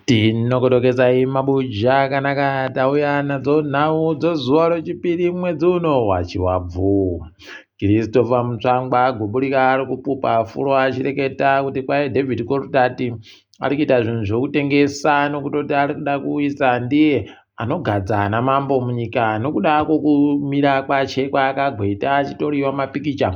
Tinokudokezai mabuja akanaka tauya nadzo nhau dzezuva rechipiri mwedzi uno waChivabvu. Christopher Mutsvangwa agoburika ari kupupa furo achireketa kuti kwai David Coltart ari kuita zvinhu zvekutengesa nokutoti ari kuda kuisa ndiye anogadza ana mambo munyika nokuda kwokumira kwache kwaakagoita achitoriwa mapikicha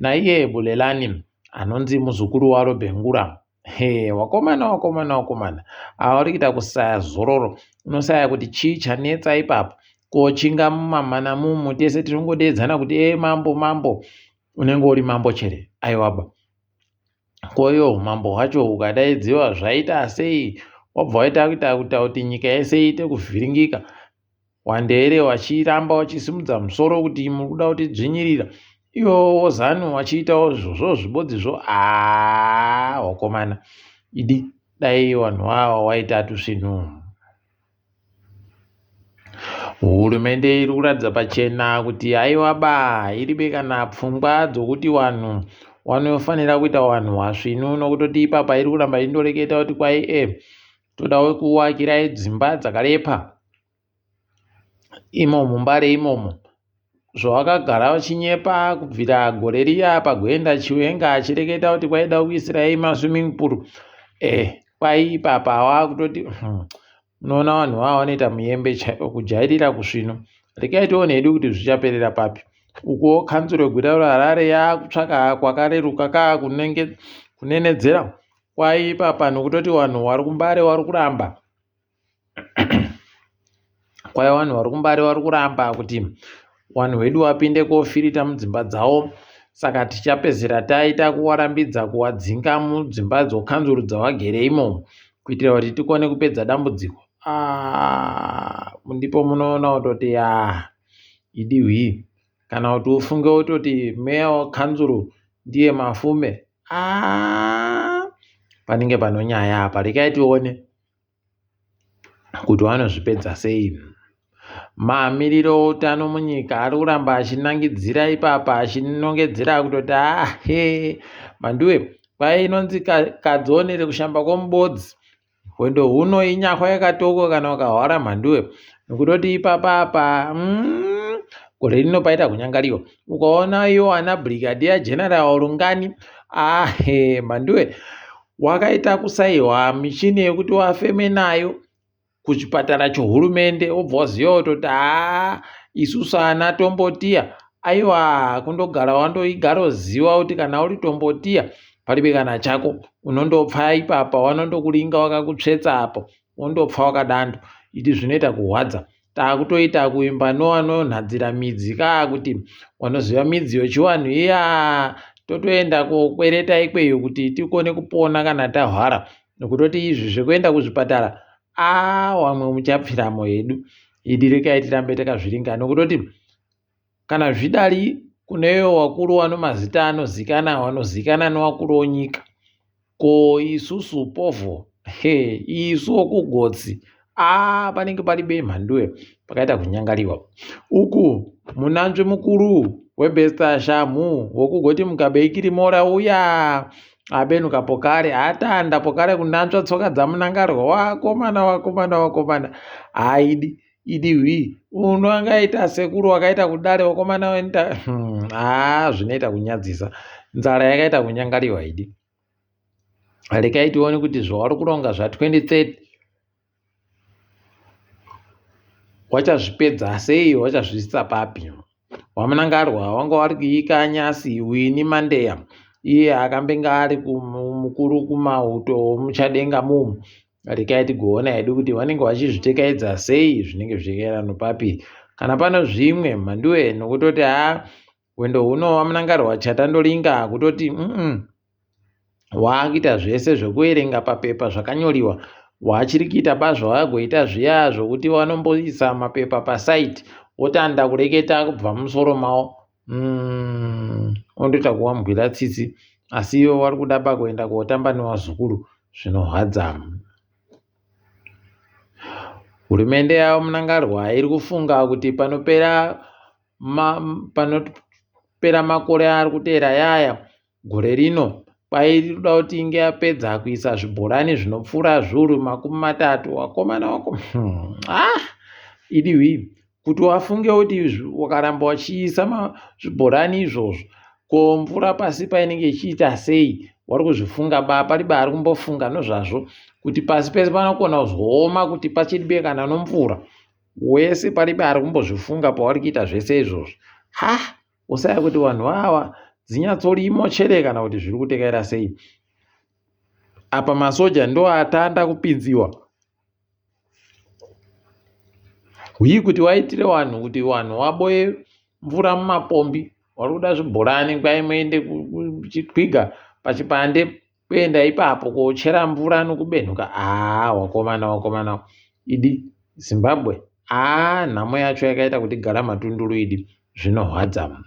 naiye Bulelani anonzi muzukuru waRobhengura. He wakomana wakomana wakomana ava vari kuita kusaya zororo unosaya kuti chii chanetsa ipapo kochinga mumamana mumu tese tinongodeedzana kuti e mambo mambo unenge uri mambo chere aiwaba koiwo umambo hwacho hukadaidziwa zvaita sei wabva waita kuita kuita kuti nyika yese iite kuvhiringika Wandere wachiramba wachisimudza musoro kuti muri kuda kutidzvinyirira ivo Zanu wachiitawo izvozvo zvibodzizvo haa wakomana idi dai vanhu ava waita tusvinu. Hurumende iri kuratidza pachena kuti haiwa ba iribe kana pfungwa dzokuti vanhu wanofanira kuita vanhu wasvinu nokutoti ipapa iri kuramba indoreketa kuti kwai e toda kuwakirai dzimba dzakarepa imo mumbare imomo zvawakagara uchinyepa kubvira gore riya pagoenda chiwenga achireketa kuti kwaida kuisirai maswimming pool eh kwai ipapa wakutoti hmm, unoona vanhu vava vanoita muyembe chaiwo kujairira kusvino regai tione hedu kuti zvichaperera papi ukuwo kanzuro yeguta reharare yakutsvaka kwakareruka kaa kunenedzera kwai ipapa nokutoti vanhu wari kumbare wari kuramba Kwai vanhu vari kuMbare vari kuramba kuti vanhu vedu vapinde kofirita mudzimba dzavo saka tichapedzisira taita kuvarambidza kuvadzinga mudzimba dzokanzuru dzavagere imomo kuitira kuti tikone kupedza dambudziko. Ah, ndipo munoona kutoti ah, idi hwii kana kuti ufunge wototi meya wekanzuru ndiye Mafume. Ah, panenge panonyaya apa rekai tione. kuti vanozvipedza sei. Mamiriro outano munyika ari kuramba achinangidzira ipapa achinongedzera kutoti ahe manduwe kwai inonzi kadzionere kushamba kwomubodzi hwendo huno inyahwa yakatoko kana ukahwara mhanduwe nokutoti ipapa apa mm, gore rino paita kunyangariwa ukaona iwo ana brigadier general rungani ahe mhanduwe Wakaita kusaiwa michini yekuti wafeme nayo kuchipatara chohurumende wobva waziva kutoti haa isusu ana tombotiya aiwa kundogara wandoigaroziva kuti kana uri tombotiya paribe kana chako unondopfa ipapa wanondokuringa wakakutsvetsa apo wondopfa wakadando iti zvinoita kuhwadza Takutoita kuimba nowanonhadzira midzi kaa kuti wanoziva midzi yochiwanhu iya totoenda kokwereta ikweyo kuti tikone kupona kana tahwara nokutoti izvi zvekuenda kuzvipatara a wamwe muchapfiramo hedu idi rekai tirambe takazviringa nokutoti kana zvidari kuneyo wakuru wano mazita anozikana wanozikana nowakuru wonyika Ko isusu povho he isu wokugotsi a panenge pari bemhanduwe pakaita kunyangariwa uku munanzvi mukuru webesta shamhu wokugoti mugabe ikirimora uya abenuka pokare atanda pokare kunanzva tsoka dzamunangarwa wakomana wakomana wakomana haidi idi hwii uno angaita sekuru wakaita kudare wakomana waita hmm, haa zvinoita kunyadzisa nzara yakaita kunyangariwa idi rekai tione kuti zvauri kuronga zva 2030 wachazvipedza sei wachazviisa papi wamunangarwa wanga wari kuika nyasi wini mandeya iye akambenge ari mukuru kumauto muchadenga mumu rekai tigoona hedu kuti vanenge vachizvitekaidza sei zvinenge zvichikaira nopapi kana pano zvimwe mhanduwe nokutoti haa Hwendo huno waMnangarwa chatandoringa kutoti mm, waakuita zvese zvekuverenga papepa zvakanyoriwa waachiri kuita ba zvawaagoita zviya zvokuti wanomboisa mapepa pasite wotanda kureketa kubva mumusoro mawo mm, ondoita kuwambwira tsitsi asi ivo wari kuda ba kuenda kotamba newazukuru zvinohwadza. Hurumende yavo Mnangarwa iri kufunga kuti panopera panopera makore ari kuteera yaya gore rino Kwairi kuda kuti inge yapedza kuisa zvibhorani zvinopfuura zviuru 30. Wakomana wako ah, idiwi kuti wafunge kuti wakaramba wachiisa zvibhorani izvozvo ko mvura pasi painenge ichiita sei wari kuzvifunga ba pariba ari kumbofunga nozvazvo kuti pasi pese panokona kuzooma kuti pachiribe kana nomvura wese paribe ari kumbozvifunga pauri kuita zvese izvozvo ha usaya kuti vanhu vava dzinyatsorimo chere kana kuti zviri kutekaira sei apa masoja ndo atanda kupinziwa hwii kuti waitire vanhu kuti vanhu waboye mvura mumapombi wari kuda zvibhorani kwai muende kuchitwiga pachipande kuenda ipapo kochera mvura nokubenhuka haa wakomana wakomana idi Zimbabwe haa nhamo yacho yakaita kuti gara matunduru idi zvinohwadza.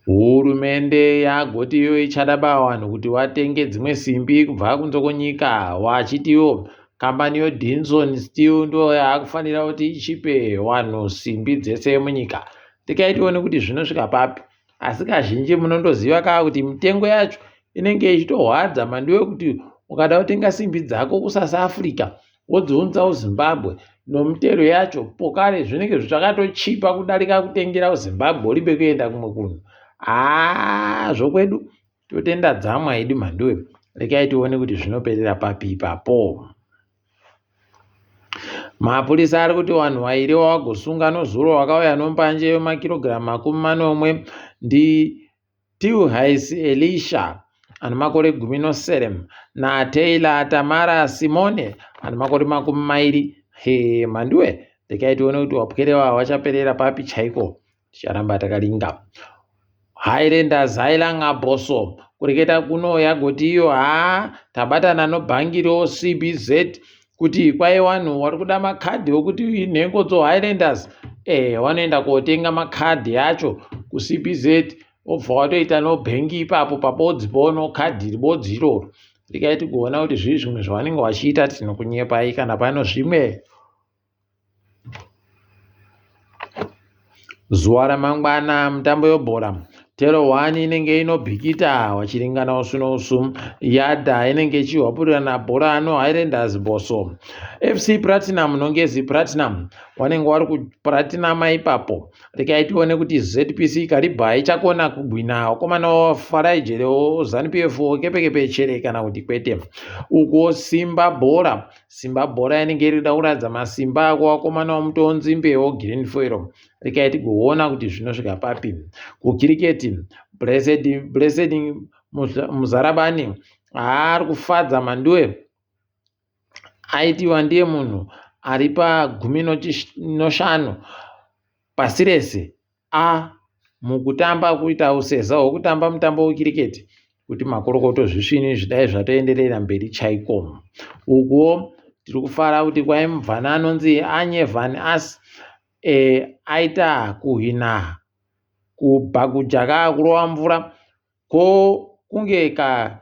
Hurumende yagoti iyo ichada ba vanhu kuti watenge dzimwe simbi kubva kunze kwenyika wachiti iwo kambani yoDinson Steel ndo yaakufanira kuti ichipe vanhu simbi dzese munyika. Tikai tione kuti zvinosvika papi. Asi kazhinji munondoziva kaa kuti mitengo yacho inenge ichitohwadza mandiwe kuti ukada kutenga simbi dzako kuSouth Africa wodziunza kuZimbabwe nomutero yacho pokare zvinenge zvakatochipa kudarika kutengera kuZimbabwe uribe kuenda kumwe kunhu. Haa zvokwedu totenda dzamwa idi mhanduwe rekai tione kuti zvinoperera papi ipapo. Mapurisa ari kuti vanhu vairi vavagosunga nozuro vakauya nombanje yemakirogiramu 70 ndi Tilhais Elisha ane makore 17 naTaylor Tamara Simone ane makore 20. He mhanduwe rekai tione kuti wapwere vava vachaperera papi chaiko ticharamba takaringa. Highlanders Hailanga Boso kureketa kuno yagoti iyo haa tabatana nobhangi roCBZ kuti kwai vanhu vari kuda makadhi okuti nhengo dzoHighlanders eh vanoenda kotenga makadhi acho kuCBZ wobva watoita nobhengi ipapo pabodzi pono kadhi ribodzi iroro rikai tigoona kuti zvii zvimwe zvavanenge vachiita tinokunyepai kana pano zvimwe Zuva ramangwana mutambo webhora Tero 1 inenge inobhikita vachiringana usu nousu. Yadha inenge ichihwapurirana bhora noHighlanders Bosso. FC Platinum noNgezi Platinum vanenge vari kuPlatinum ipapo. Rekai tione kuti ZPC Kariba ichakona kugwina vakomana vaFarai Jere woZanu PF Kepekepe chere kana kuti kwete. Ukuwo Simba Bhora Simba bhora inenge iri kuda kuratidza masimba ako vakomana vamutonzi mbeu green foil rekai tigoona kuti zvinosvika papi kukiriketi blessed, blessed muzarabani haari kufadza manduwe aitiwa ndiye munhu ari pagumi noshanu pasi rese A Mukutamba kuita useza hwekutamba mutambo wekiriketi kuti makorokoto zvisvinu izvi dai zvatoenderera mberi chaiko. Ukuwo tiri kufara kuti kwai mubvana anonzi Anye Van As e, aita kuhwina kubhakuja kaakurova mvura ko kunge ka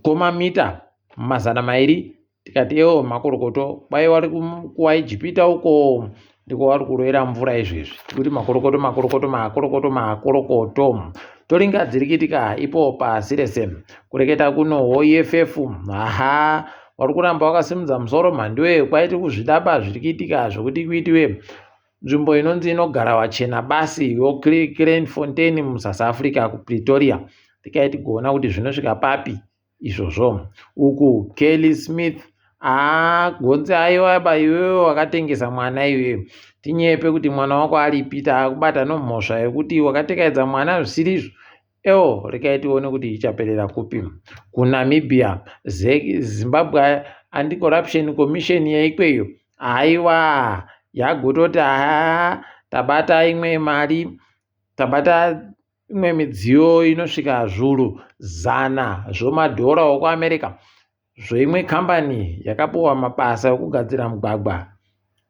komamita 200 tikati ewo makorokoto kwai wari kuwaijipita uko ndiko wari kurovera mvura izvezvi tikuti makorokoto makorokoto makorokoto makorokoto toringa dzirikitika ipo pasi rese kureketa kuno hoeff haha wari kuramba wakasimudza musoro mhanduwe kwaiti kuzvidaba zviri kuitika zvekuti kuitiwe Nzvimbo inonzi inogara vachena basi yoCleinfontein muSouth Africa kuPretoria. Tikai tigoona kuti zvinosvika papi izvozvo. Uku Kelly Smith aagonzi aiwa ba iwewe wakatengesa mwana iwewe tinyepe kuti mwana wako aripi taakubata nomhosva yekuti wakatekaidza mwana zvisirizvo Ewo rekai tione kuti ichaperera kupi. KuNamibia, Zimbabwe Anti-Corruption Commission yeikweyo haiwa yagototi haa tabata imwe mari tabata imwe midziyo inosvika zvuru zana zvomadhora okuAmerica Zveimwe kambani yakapuwa mabasa ekugadzira mugwagwa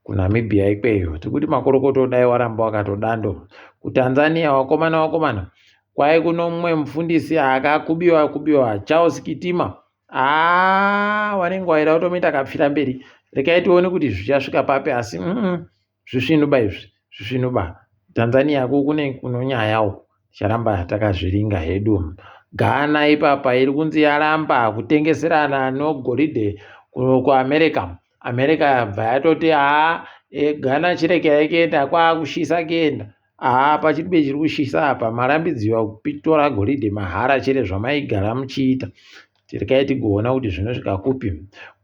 kuNamibia ikweyo. Tikuti makorokoto dai waramba wakatodando. KuTanzania wakomana wakomana kwai kuno mumwe mufundisi akakubiwa kubiwa Charles Kitima. Haa wanenge waida kutomuita kapfira mberi. Rekai tione kuti zvichasvika papi asi mm, zvisvinuba izvi zvisvinuba. Tanzania ko kune kunonyaya uku. Ticharamba takazviringa hedu. Ghana ipapa iri kunzi yaramba kutengeserana nogoridhe kuAmerica. America yabva yatoti haa e, Ghana chirekerai kuenda kwakushisa kuenda. Haa pachiribe chiri kushisa apa marambidziwa kutora goridhe mahara chere zvamaigara muchiita. Rekai tigoona kuti zvinosvika kupi.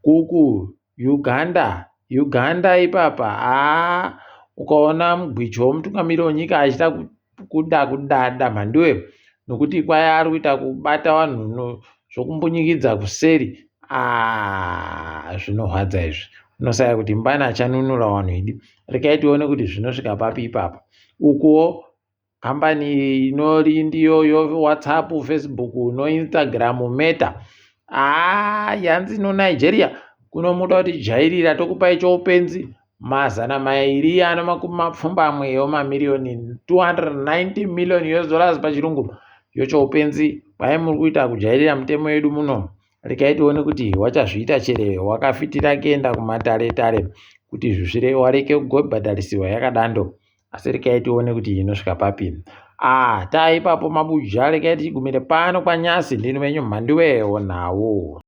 Kuku Uganda, Uganda ipapa haa ukaona mugwicho womutungamiri wenyika achiita kuda kudada mhanduwe nokuti kwai ari kuita kubata vanhu zvokumbunyikidza kuseri aa zvinorwadza izvi unosaya kuti mbani achanunura vanhu idi rekai tione kuti zvinosvika papi ipapa ukuwo kambani inori ndiyo yowhatsapp facebook noinstagram meta haa yanzi nonigeria kunomuda kuti jairira tokupai choupenzi mazana mairi ano makumi mapfumbamwe emamiriyoni 290 million us dollars pachirungu yochoupenzi kwai muri kuita kujairira mitemo yedu muno rekai tione kuti wachazviita chere wakafitira kuenda kumatare tare kuti zvisvire wareke kugobhadharisiwa yakadando asi rekai tione kuti inosvika papi ah taa ipapo mabuja rekai tichigumire pano kwanyasi ndini wenyu mhanduwe nhau.